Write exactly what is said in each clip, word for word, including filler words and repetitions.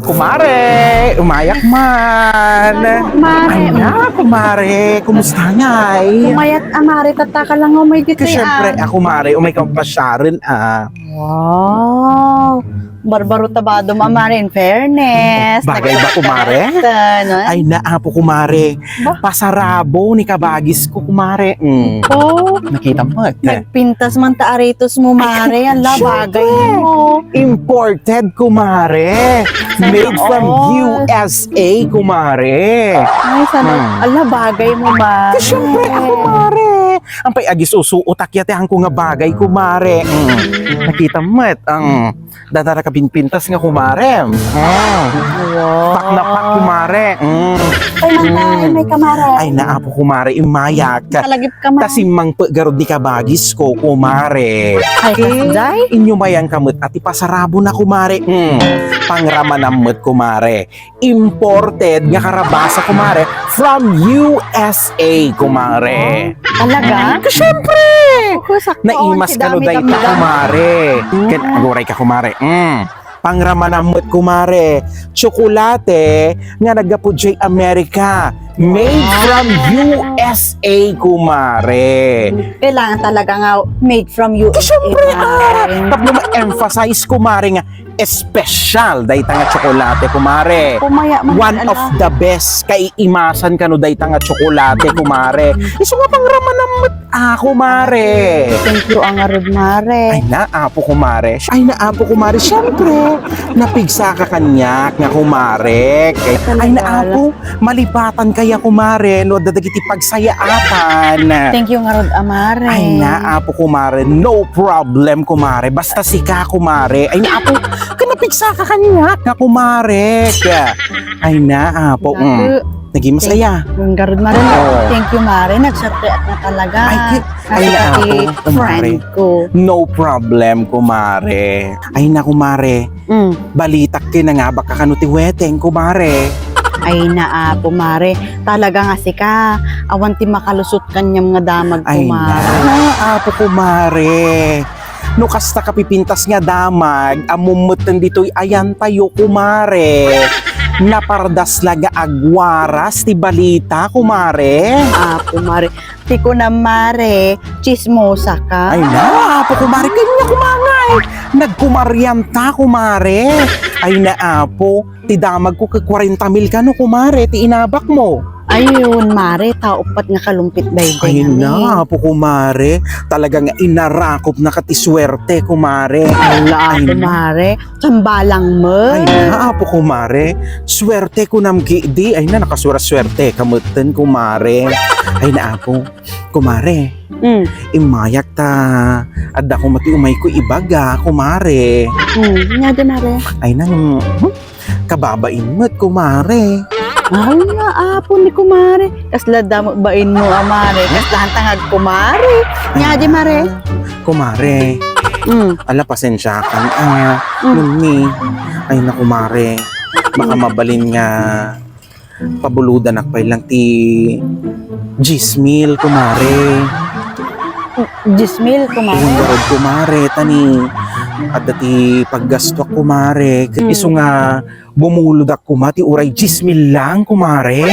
Kumare, umayak man. Mare. Ay na, kumare, kumusta ngay? Umayat, ah, mare, tatta ka lang umay ditoy, Siyempre, ah. Ah, kumare, umay ka pasyaren, ah. Wow. Barbaro tabado, ma-, mare, in fairness. Bagay ba, kumare? Nagsusukat, no? Ay na, apo, kumare. Ba? Pasarabo ni kabagis ko, kumare. Mm. Oh. Nakita mo, eh. Nagpintas man ta aritos mo, mare. Ala, bagay mo. Imported, kumare. Made from U S A, kumare. Ay, sana. Hmm. Ala, bagay mo, mare. Siyempre, ako, mare. Ampay, agisusuotak ya ti angko nga bagay, kumare. Hmm. Nakita mo, et, ang Dadara ka pinpintas nga kumare. Mm. Wow. Pak na pak, kumare. Mm. Ay, manta, ay, may kamare. Ay, naapo, kumare, imayak. Kalagip ka, ma. Ta simmangpet garud ni kabagis ko, kumare. Ay, kasjay? Inyo mayan ka met a ti pasarabo na, kumare. Mm. Pangramanam met, kumare. Imported nga karabasa, kumare, from U S A, kumare. Talaga? Ka, syempre! Naku, sakto, naimas kano dayta, kumare. Ken aguray ka, kumare. Mm. Pangramanam met, kumare. Tsokolate nga naggapu jay Amerika. Made from U S A, kumare. Kailangan talaga nga made from U S A, kumare. Ka, syempre, ah, tapno ma-emphasize, kumare, nga espesyal dayta nga tsokolate, kumare. One of the best. Kaiimasan kano dayta nga tsokolate, kumare. Isu nga pangramanam met, ah, kumare. Thank you, a ngarud, mare. Ay, naapo, kumare. Ay, naapo, kumare. Siyempre, napigsaka kaniak nga kumare. Ay, naapo. Malipatan kaya, kumare, no adda dagiti pagsayaatan. Thank you ngarud, a mare. Ay, naapo, kumare. No problem, kumare. Basta sika, kumare. Ay, naapo, ka napigsaka kaniak nga kumare. Ay, naapo. Mm. Naging masaya. Ngarud, mare. Oo. Thank you, mare. Nagsuerteak na talaga. Ay, ki-, ay, naapo, kumare. Friend ko. No problem, kumare. Ay, naku, mare. Mm. Balitak ket nangabak ka kano ti weteng, kumare. Ay, naapo, mare. Talaga nga sika. Awan ti makalusot kaniam nga damag, kumare. Ay, naapo, kumare. No kasta ka pipintas nga damag, ammom metten ditoy ayantayo, kumare. Napardas la nga agwaras ti balita, kumare. Apo, mare. Ti kunam, mare, tsismosa ka. Ay, naapo, kumare, kaniak, kumare. Nagkumarianta, kumare. Ay, naapo, ti damagko ket kwarenta mil kano, kumare, ti inabakmo. Ayun, mare, ta uppat nga kalumpit daydiay. Ay, naapo, kumare. Talaga nga inarakopnaka ti suerte, kumare. Ala, apo, mare. Tambalang met. Ay, naapo, kumare. Suerte kunam ketdi. Ay, na, nakasuersuerteka metten, kumare. Ay, naapo. Kumare. Mm. Immayak ta adda koma ti umayko ibaga, kumare. Mm, ania di, mare? Ay, nang, hmm? Kababain met, kumare. Ay, naapo ni kumare. Kasla damo bainmo a mare. Kaslaanta nga agkumare. Ania di, mare? Kumare. Mm. Ala, pasensiakan. Ah, mm. Ngunni. Ay, naku, mare. Baka mabalin nga pabulodanak pay lang ti dies mil, kumare. Dies mil, kumare? Wen ngarud, kumare, ta ni adda ti paggastuak, kumare. Mm. Isu nga bumulodak koma ti uray dies mil lang, kumare.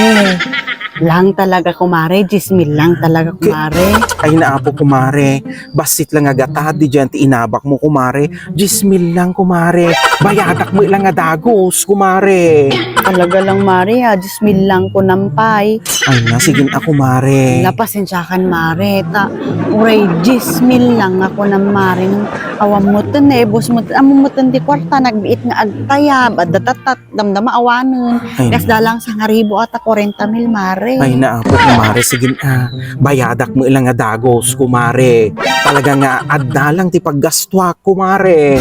Lang talaga, kumare. Dies mil lang talaga, kumare. Ay, naapo, kumare. Bassit lang nga gatad diay ti inabakmo, kumare. Dies mil lang, kumare. Bayadak met lang nga dagus, kumare. Talaga lang, mare, a, dies mil lang kunam pay. Ay na, sige na, kumare. Ala, pasensiakan, mare, ta uray dies mil lang nga kunam, mare, ngem awan metten, naibus metten, ammom metten ti kuarta, nagbiit nga agtayab, adda tattat, damdama awanen. Ay. Kasla lang sangaribu a ta kwarenta mil, mare. Ay, naapo, kumare, sige na. Bayadak met lang nga dagus, kumare. Talaga nga adda lang ti paggastuak, kumare.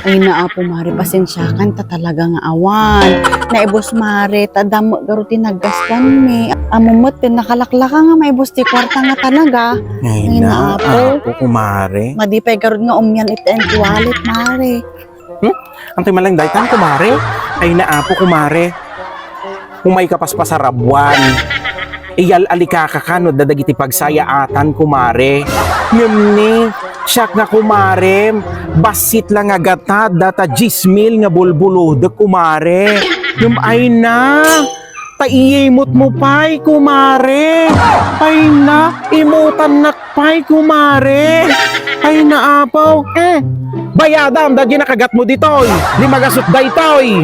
Ay, naapo, mare, pasensiakan ta talaga nga awan. Naibus, mare, ta damo garud ti naggastuanmi. Ammom metten, nakalaklaka nga maibus ti kuarta nga talaga. Ay, naapo, kumare. Madi pay garud nga umian iti wallet, mare. Hmm? Antoy man lang daytan, kumare? Ay, naapo, kumare. Umayka paspasarabuan. Iyal-alikaka kano dagiti pagsayaatan, kumare. Ngem ni, Siak nga kumarem, bassit la nga gatad data dies mil nga bulbulodek, kumare. Ngem ay na, ta iyimutmo pay, kumare. Ay na, imutannak pay, kumare. Ay na, apaw. Mm. Bayadam dagiti nakagatmo ditoy. Limagasut daytoy.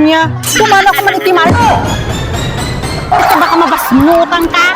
Nya, kumanok man iti mano. Ito baka mabasnutan ka.